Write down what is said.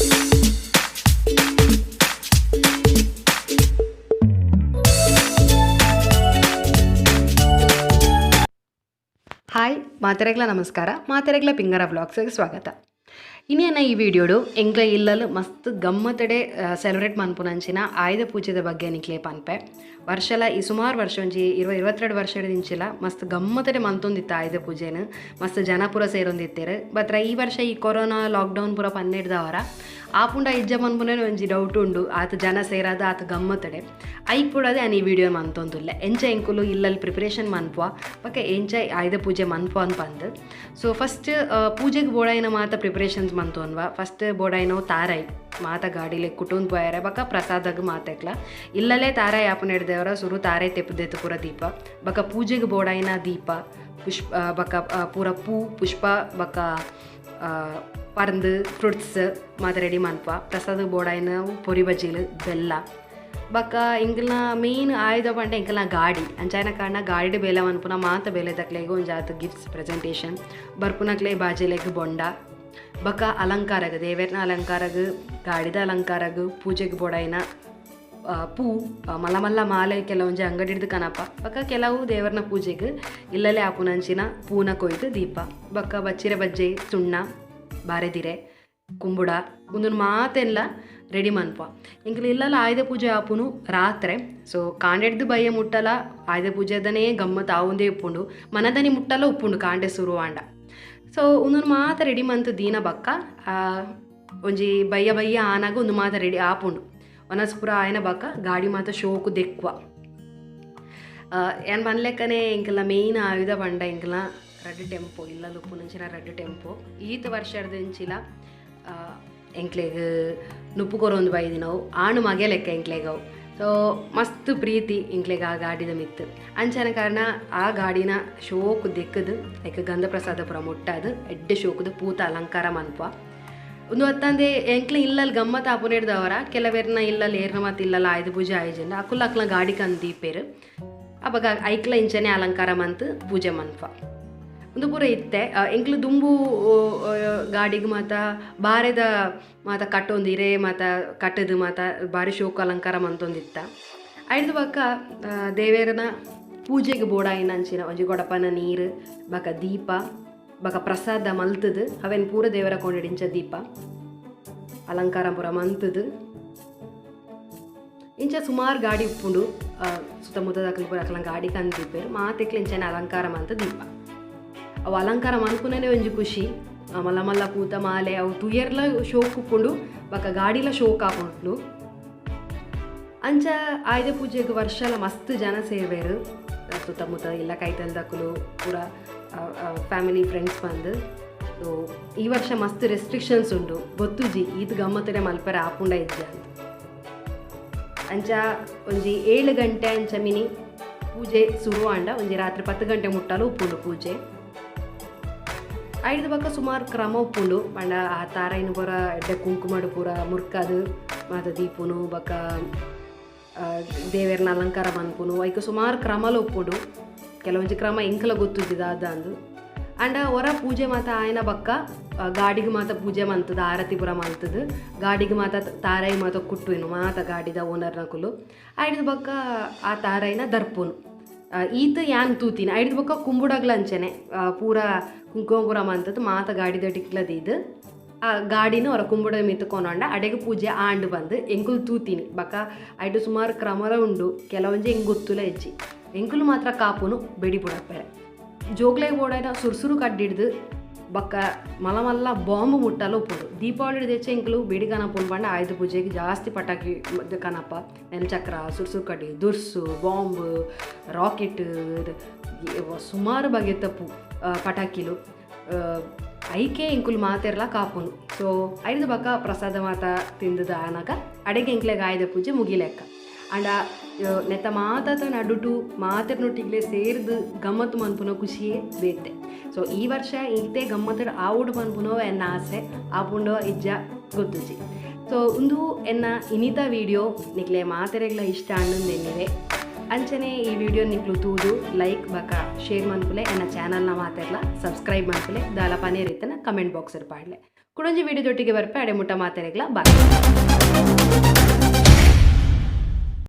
Hi, ಮಾತೆರೆಗ್ಲ ನಮಸ್ಕಾರ. ಮಾತೆರೆಗ್ಲ ಪಿಂಗರ ವ್ಲಾಗ್ಸ್ಗೆ ಸ್ವಾಗತ. ಇನಿಯನ ಈ ವಿಡಿಯೋಡು ಎಂಕ್ಲ ಇಲ್ಲಲ್ ಮಸ್ತ್ ಗಮ್ಮತ್ತಡೆ ಸೆಲೆಬ್ರೇಟ್ ಮನ್ಪುನಂಚಿನ ಆಯುಧ ಪೂಜೆದ ಬಗ್ಗೆ ನಿಕ್ಲೆ ಪನ್ಪೆ. ವರ್ಷಲ ಈ ಸುಮಾರು ವರ್ಷ, ಒಂಜಿ 20 22 ವರ್ಷದಿಂಚಿಲ ಮಸ್ತ್ ಗಮ್ಮತ್ತಡೆ ಮಂತೊಂದಿತ್ತ ಆಯುಧ ಪೂಜೆನ. ಮಸ್ತ್ ಜನ ಪೂರ ಸೇರೊಂದಿತ್ತೆರ್. ಬತ್ರ ಈ ವರ್ಷ ಈ ಕೊರೋನಾ ಲಾಕ್ಡೌನ್ ಪೂರ ಪನ್ನೆಡ್ದವರ ಆಪುಂಡ ಇಜ್ಜ ಪನ್ಪುನೇ ಒಂಜಿ ಡೌಟ್ ಉಂಡು. ಆತ ಜನ ಸೇರಾದ ಆತ ಗಮ್ಮತ್ತಡೆ ಐಕ್ ಪೂಡದೆ ಆನ್ ಈ ವಿಡಿಯೋ ಮಂತೊಂದುಲ್ಲೆ. ಎಂಚ ಎಂಕುಲು ಇಲ್ಲಲ್ಲಿ ಪ್ರಿಪರೇಷನ್ ಮನ್ಪುವ ಬೊಕ ಎಂಚ ಆಯುಧ ಪೂಜೆ ಮನ್ಪುವ ಅಂತ ಪಂದ್. ಸೊ ಫಸ್ಟ್ ಪೂಜೆಗೆ ಬೋಡಾಯಿನ ಮಾತ ಪ್ರಿಪರೇಷನ್ಸ್ ಮಂತೊನ್ವ. ಫಸ್ಟ್ ಬೋಡಾಯಿನವು ತಾರಾಯಿ ಮಾತ ಗಾಡಿಲೆ ಕುಟುಂಬ ಪೋಯರೆ, ಬೊಕ ಪ್ರಸಾದಗ್ ಮಾತೆಕ್ಲ ಇಲ್ಲಲೇ ತಾರಾಯಿ ಆಪುನೆಡ್ದೇವರ ಸುರು ತಾರಾಯಿ ತೆಪ್ಪುದೆತ್ತು ಪೂರ ದೀಪ. ಬೊಕ ಪೂಜೆಗೆ ಬೋಡಾಯಿನ ದೀಪ, ಪುಷ್ಪ, ಬೊಕ ಪೂರ ಪೂ ಪುಷ್ಪ, ಬೊಕ ಪರ್ಂದ್, ಫ್ರೂಟ್ಸ್ ಮಾತ ರೆಡಿ ಮನ್ಪುವ. ಪ್ರಸಾದ ಬೋಡಾಯಿನ ಪೊರಿ ಬಜ್ಜಿಲು, ಬೆಲ್ಲ, ಬೊಕ ಎಂಕಲ್ನ ಮೇನ್ ಆಯುಧ ಪಂಡ ಎಂಕಲ್ನ ಗಾಡಿ. ಅಂಚಾಯಿನ ಕಾರಣ ಗಾಡಿಡ್ ಬೇಲೆ ಮನ್ಪುನ ಮಾತ ಬೇಲೆದಕ್ಲೆಗ್ ಒಂಜಾತ್ ಗಿಫ್ಟ್ಸ್ ಪ್ರೆಸೆಂಟೇಷನ್, ಬರ್ಪುನಕ್ಲೆ ಬಾಜೆಲೆಗ್ ಬೊಂಡ, ಬೊಕ ಅಲಂಕಾರಗ್, ದೇವೆರ್ನ ಅಲಂಕಾರಗ್, ಗಾಡಿದ ಅಲಂಕಾರಗ್, ಪೂಜೆಗ್ ಬೋಡಾಯಿನ ಪೂ, ಮಲ್ಲ ಮಲ್ಲ ಮಾಲೆ ಕೆಲವೊಂಜಿ ಅಂಗಡಿಡ್ದು ಕನಪ. ಬೊಕ ಕೆಲವು ದೇವರ್ನ ಪೂಜೆಗ್ ಇಲ್ಲಲೇ ಆಪುನಂಚಿನ ಪೂನ ಕೊಯ್ದು ದೀಪ, ಬೊಕ ಬಚ್ಚಿರೆ ಬಜ್ಜೆ, ಸುಣ್ಣ, ಬಾರೆದಿರೆ, ಕುಂಬುಡ, ಉಂದೊಂದು ಮಾತೆಲ್ಲ ರೆಡಿ ಮನ್ಪುವ. ಎಂಕುಲು ಇಲ್ಲಲ ಆಯುಧ ಪೂಜೆ ಆಪುನು ರಾತ್ರೆ. ಸೊ ಕಾಂಡೆಡ್ದು ಬಯ್ಯ ಮುಟ್ಟಲ ಆಯುಧ ಪೂಜೆದನೇ ಗಮ್ಮತ್ ಆವುಂದೇ ಉಪ್ಪುಂಡು. ಮನದನಿ ಮುಟ್ಟಲ ಉಪ್ಪುಂಡು ಕಾಂಡೆ ಸುರು ಆಂಡ. ಸೊ ಉಂದೊಂದು ಮಾತ ರೆಡಿ ಮಂತು ದೀನ ಬಕ್ಕ ಒಂಜಿ ಬಯ್ಯ ಬಯ್ಯ ಆನಾಗ ಒಂದು ಮಾತ ರೆಡಿ ಆಪುಂಡು. ಒನಸ್ ಪೂರ ಆಯನ ಬಕ್ಕ ಗಾಡಿ ಮಾತ ಶೋಕು ದೆಕ್ವ. ಏನ್ ಪನ್ಲೆಕ್ಕನೆ ಎಂಕಲ್ನ ಮೇಯ್ನ್ ಆಯುಧ ಪಂಡ ಎಂಕಲ್ನ ರಡ್ಡ್ ಟೆಂಪೋ, ಇಲ್ಲಲ್ ಉಪ್ಪುನಂಚಿನ ರಡ್ಡ್ ಟೆಂಪೋ. ಈತ್ ವರ್ಷರ್ದಿಂಚಿಲ ಎಂಕ್ಲೆಗ್ ನುಪ್ಪು ಕೊರೊಂದು ಬೈದಿನವು, ಆಣು ಮಗೆ ಲೆಕ್ಕ ಎಂಕ್ಲೆಗ್ ಅವು. ಸೊ ಮಸ್ತ್ ಪ್ರೀತಿ ಎಂಕ್ಲೆಗ್ ಆ ಗಾಡಿದ ಮಿತ್ತ್. ಅಂಚನ ಕಾರಣ ಆ ಗಾಡಿನ ಶೋಕು ದೆಕ್ಕದು ಐಕ್ ಗಂಧ ಪ್ರಸಾದ ಪೂರ ಮುಟ್ಟಾದ್ ಎಡ್ಡೆ ಶೋಕುದು ಪೂತ ಅಲಂಕಾರ ಮನ್ಪುವ. ಉಂದು ಅತ್ತಂದೆ ಎಂಕ್ಲ ಇಲ್ಲಲ್ ಗಮ್ಮತ್ ಆಪುನೆಡ್ದವರ ಕೆಲವೆರ್ನ ಇಲ್ಲಲ್ ಏರ್ನ ಮಾತ ಇಲ್ಲಲ್ ಆಯುಧ ಪೂಜೆ ಆಯ್ಜಂಡ ಅಕುಲು ಅಕ್ಲ ಗಾಡಿ ಕಂದ್ ದೀಪೆರ್. ಅಪಗ ಐಕ್ಲ ಇಂಚನೆ ಅಲಂಕಾರ ಮಂತ್ ಪೂಜೆ ಮನ್ಪುವ. ಉಂದು ಪೂರ ಇತ್ತೆ ಎಂಕ್ಲು ದುಂಬು ಗಾಡಿಗ್ ಮಾತ ಬಾರೆದ ಮಾತ ಕಟ್ಟೊಂದಿರೆ, ಮಾತ ಕಟ್ಟದು ಮಾತ ಬಾರಿ ಶೋಕು ಅಲಂಕಾರ ಮಂತೊಂದಿತ್ತ. ಐಡ್ದ್ ಬೊಕ್ಕ ದೇವೆರ್ನ ಪೂಜೆಗ್ ಬೋಡಾಯಿನ ಅಂಚಿನ ಒಂಜಿ ಕೊಡಪನ ನೀರು, ಬೊಕ ದೀಪ, ಬೊಕ ಪ್ರಸಾದ ಮಲ್ತುದು ಅವೆನ್ ಪೂರ ದೇವರ ಕೊಂಡೆಡ್ ದೀಪ ಅಲಂಕಾರ ಪೂರ ಮಂತುದು. ಇಂಚ ಸುಮಾರು ಗಾಡಿ ಉಪ್ಪುಂಡು. ಸುತ್ತಮುತ್ತದಕುಲು ಪೂರ ಅಕಲ್ನ ಗಾಡಿ ಕಂದ್ ದೀಪೆರ್. ಮಾತೆಕ್ಲ ಇಂಚನೆ ಅಲಂಕಾರ ಮಂತ್ ದೀಪ. ಅವು ಅಲಂಕಾರ ಮನ್ಪುನನೆ ಒಂಜಿ ಖುಷಿ. ಮಲ್ಲ ಮಲ್ಲ ಪೂತ ಮಾಲೆ ಅವು ತೂಯೆರ್ಲ ಶೋಕ್ ಉಪ್ಪುಂಡು, ಬೊಕ ಗಾಡಿಲ ಶೋಕ್ ಆಪುಂಡು. ಅಂಚ ಆಯುಧ ಪೂಜೆಗ್ ವರ್ಷಲ ಮಸ್ತ್ ಜನ ಸೇರ್ವೆರ್. ಸುತ್ತಮುತ್ತ ಇಲ್ಲ ಕೈತಲ್ದಕುಲು ಪೂರ, ಫ್ಯಾಮಿಲಿ, ಫ್ರೆಂಡ್ಸ್ ಬಂದು. ಸೊ ಈ ವರ್ಷ ಮಸ್ತ್ ರೆಸ್ಟ್ರಿಕ್ಷನ್ಸ್ ಉಂಡು, ಗೊತ್ತುಜಿ ಈತ್ ಗಮ್ಮತ್ತಡೆ ಮಲ್ಪೆರೆ ಆಪುಂಡ ಇಜ್ಜ ಅಂತ. ಅಂಚ ಒಂಜಿ 7 ಗಂಟೆ ಅಂಚ ಮಿನಿ ಪೂಜೆ ಸುರು ಆಂಡ ಒಂಜಿ ರಾತ್ರಿ 10 ಗಂಟೆ ಮುಟ್ಟಲು ಉಪ್ಪುಂಡು ಪೂಜೆ. ಐಡ್ದ್ ಬೊಕ್ಕ ಸುಮಾರು ಕ್ರಮ ಉಪ್ಪುಂಡು. ಪಂಡ ಆ ತಾರಾಯಿನ ಪೂರ ಎಡ್ಡೆ ಕುಂಕುಮಡ್ ಪೂರ ಮುರ್ಕದು ಮಾತ ದೀಪುನು, ಬೊಕ ದೇವೆರ್ನ ಅಲಂಕಾರ ಮನ್ಪುನು, ಐಕ್ ಸುಮಾರು ಕ್ರಮಲ ಉಪ್ಪುಂಡು. ಕೆಲವೊಂಜಿ ಕ್ರಮ ಎಂಕಲ ಗೊತ್ತುಜ್ಜಿ ದಾದ ಅಂದ್. ಆಂಡ ಒರ ಪೂಜೆ ಮಾತ ಆಯ್ನ ಬೊಕ್ಕ ಗಾಡಿಗ್ ಮಾತ ಪೂಜೆ ಮಂತುದು, ಆರತಿ ಪೂರ ಮಲ್ತುದು, ಗಾಡಿಗ್ ಮಾತ ತಾರಾಯಿ ಮಾತ ಕುಟ್ಟುವಿನು ಮಾತ ಗಾಡಿದ ಓನರ್ನಕುಲು. ಐಡ್ದ್ ಬೊಕ್ಕ ಆ ತಾರಾಯಿನ ದರ್ಪುನು. ಈತ್ ಯಾನ್ ತೂತಿನಿ. ಐಡ್ದ್ ಬೊಕ್ಕ ಕುಂಬುಡಗ್ಲ ಅಂಚನೆ ಪೂರ ಕುಂಕುಮ ಪೂರ ಮಂತುದು ಮಾತ ಗಾಡಿದ ದೀದ್ ಆ ಗಾಡಿನ ಒರ ಕುಂಬುಡ ಮಿತ್ತ್ ಕೊನೊಂಡ ಅಡೆಗ್ ಪೂಜೆ ಆಂಡ್ ಬಂದ್ ಎಂಕುಲು ತೂತಿನಿ. ಬೊಕ್ಕ ಐಟ್ ಸುಮಾರು ಕ್ರಮಲ ಉಂಡು, ಕೆಲವೊಂಜಿ ಎಂಕ್ ಗೊತ್ತುಲ ಇಜ್ಜಿ. ಎಂಕುಲು ಮಾತ್ರ ಕಾಪುನು ಬೆಡಿ ಪುಡಪ್ಪೆರೆ. ಜೋಕ್ಲೆಗ್ ಬೋಡಾಯಿನ ಸುರುಸುರು ಕಡ್ಡಿಡ್ದು ಬೊಕ್ಕ ಮಲ್ಲ ಮಲ್ಲ ಬಾಂಬ್ ಮುಟ್ಟಲ ಉಪ್ಪುಂಡು. ದೀಪಾವಳಿ ಹೆಚ್ಚ ಎಂಕುಲು ಬೆಡಿ ಕನಪುನು ಪಂಡ ಆಯುಧ ಪೂಜೆಗೆ ಜಾಸ್ತಿ ಪಟಾಕಿ ಕನಪ. ನೆಲಚಕ್ರ, ಸುರುಸುರು ಕಡ್ಡಿ, ದುರ್ಸು, ಬಾಂಬ್, ರಾಕೆಟ್, ಸುಮಾರು ಬಗೆತ ಪೂ ಪಟಾಕಿಲು. ಐಕೆ ಎಂಕುಲು ಮಾತೆರ್ಲ ಕಾಪುನು. ಸೊ ಐಡ್ದ್ ಬೊಕ್ಕ ಪ್ರಸಾದ ಮಾತ ತಿಂದುದು ಆನಗ ಅಡೆಗೆ ಎಂಕ್ಲೆಗ್ ಆಯುಧ ಪೂಜೆ ಮುಗಿಲೆಕ್ಕ. ಆಂಡ ನೆತ್ತ ಮಾತತ ನಡುಟು ಮಾತೆರ್ನೊಟ್ಟಿಗ್ಲೆ ಸೇರ್ದು ಗಮ್ಮತ್ತು ಮನ್ಪುನ ಖುಷಿಯೇ ಬೇತೆ. ಸೊ ಈ ವರ್ಷ ಇತ್ತೆ ಗಮ್ಮತ್ತಡ್ ಆವೊಡು ಪನ್ಪುನವು ಎನ್ನ ಆಸೆ. ಆಪುಂಡೋ ಇಜ್ಜ ಗೊತ್ತುಜಿ. ಸೊ ಉಂದು ಎನ್ನ ಇನಿತ ವಿಡಿಯೋ. ನಿಕ್ಲೆ ಮಾತೆರೆಗ್ಲ ಇಷ್ಟ ಆಂಡುಂದೆನ್ನಿವೆ. ಅಂಚನೆ ಈ ವಿಡಿಯೋ ನಿಕ್ಲು ತೂದು ಲೈಕ್ ಬಕ ಶೇರ್ ಮನ್ಪುಲೆ. ಎನ್ನ ಚಾನಲ್ನ ಮಾತೆರ್ಲ ಸಬ್ಸ್ಕ್ರೈಬ್ ಮನ್ಪುಲೆ. ದಾಲ ಪನೇರ್ ಇತ್ತನ ಕಮೆಂಟ್ ಬಾಕ್ಸ್ ಪಾಡ್ಲೆ. ಕುಡ. ಕುಡೊಂಜಿ ವಿಡಿಯೋದೊಟ್ಟಿಗೆ ಬರ್ಪೆ. ಅಡೆ ಮುಟ್ಟ ಮಾತೆರೆಗ್ಲ ಬಾಯ್.